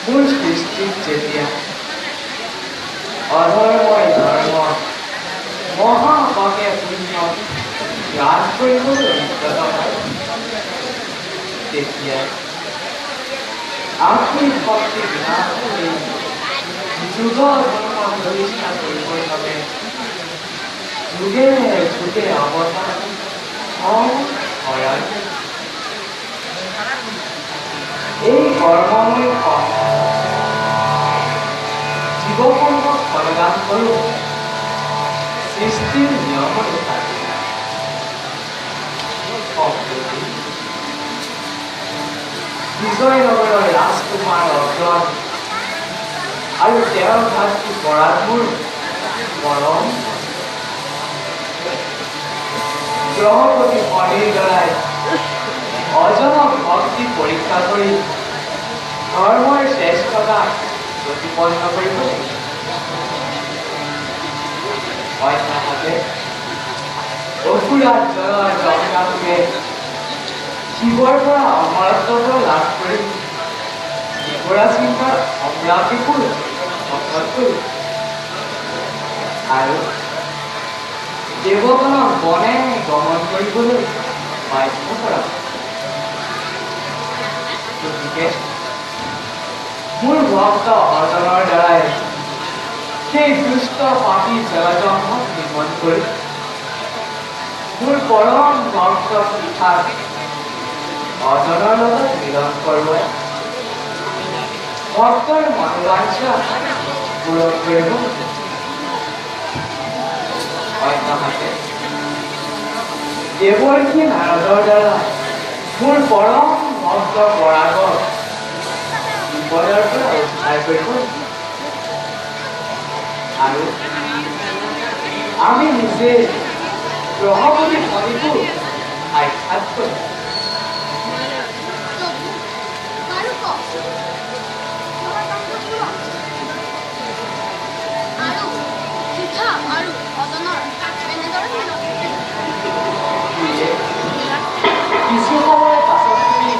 মোৰ সৃষ্টিত যেতিয়া অধৰ্মই ধৰ্ম মহাপাপে পুণ্য গ্ৰাস কৰিবলৈ উদ্যত হয়, তেতিয়া আত্মিক শক্তি বিনাশ কৰি যুগ ধৰ্ম প্ৰতিষ্ঠা কৰিবৰ বাবে যুগে যুগে অৱতাৰ হয়। এই কৰ্মময় জীৱকৰ্মক ফলদান কৰোঁ সৃষ্টিৰ নিয়ম অনুসাৰে। সম্প্ৰতি বিজয়নগৰৰ ৰাজকুমাৰ অৰ্জুন আৰু তেওঁৰ ভাতৃ পৰাগ মোৰ পৰম গ্ৰহপতি শনিৰ দ্বাৰাই অজনক ভক্তি পৰীক্ষা কৰি ধৰ্মৰ শ্ৰেষ্ঠতা প্ৰতিপন্ন কৰিব লাগিব। অন্যহাতে অসুৰাত জয় জগন্নাথে শিৱৰ পৰা অমৰত্ব লাভ কৰি ত্ৰিপুৰা সিংহৰ অমৰাৱতীপুৰ দখল কৰি আৰু দেৱগণক বনে গমন কৰিবলৈ বাধ্য কৰা। গতিকে মোৰ ভক্ত অৰ্জনৰ দ্বাৰাই সেই দুষ্ট পাপী জলজংঘক নিৰ্মল কৰি মোৰ পৰম ভক্ত পিঠাক অৰ্জনৰ লগত মিলন কৰোৱাই ভক্তৰ মনোবাঞ্ছা পূৰণ কৰিব। অন্যহাতে দেৱৰ্ষি নাৰদৰ দ্বাৰা মোৰ পৰম ভক্ত পৰাগক বিপদৰ পৰা উদ্ধাৰ কৰিব আৰু আমি নিজে গ্ৰহপতি শনিকো সাক্ষাৎ কৰিম। কিছু সময় পাছত তুমি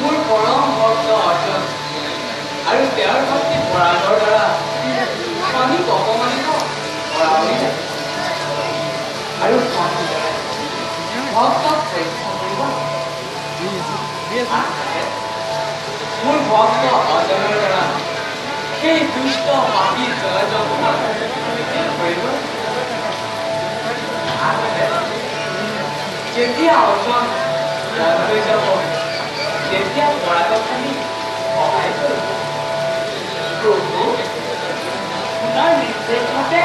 মোৰ পৰম ভক্ত অৰ্জুন আৰু তেওঁৰ ভক্তি পৰাগৰ দ্বাৰা শনিক অপমানিত কৰাব। আৰু ভক্তি জনাই ভক্তক ৰক্ষা কৰিব। আনহাতে মোৰ ভক্ত অজনৰ দ্বাৰা সেই দুষ্ট পাপী জলজংঘক কৰিব। আনহাতে যেতিয়া অজন বন্ধ হৈ যাব, তেতিয়া পৰাগত সহায় কৰিব। প্ৰভু, আপোনাৰ নিৰ্দেশ মতে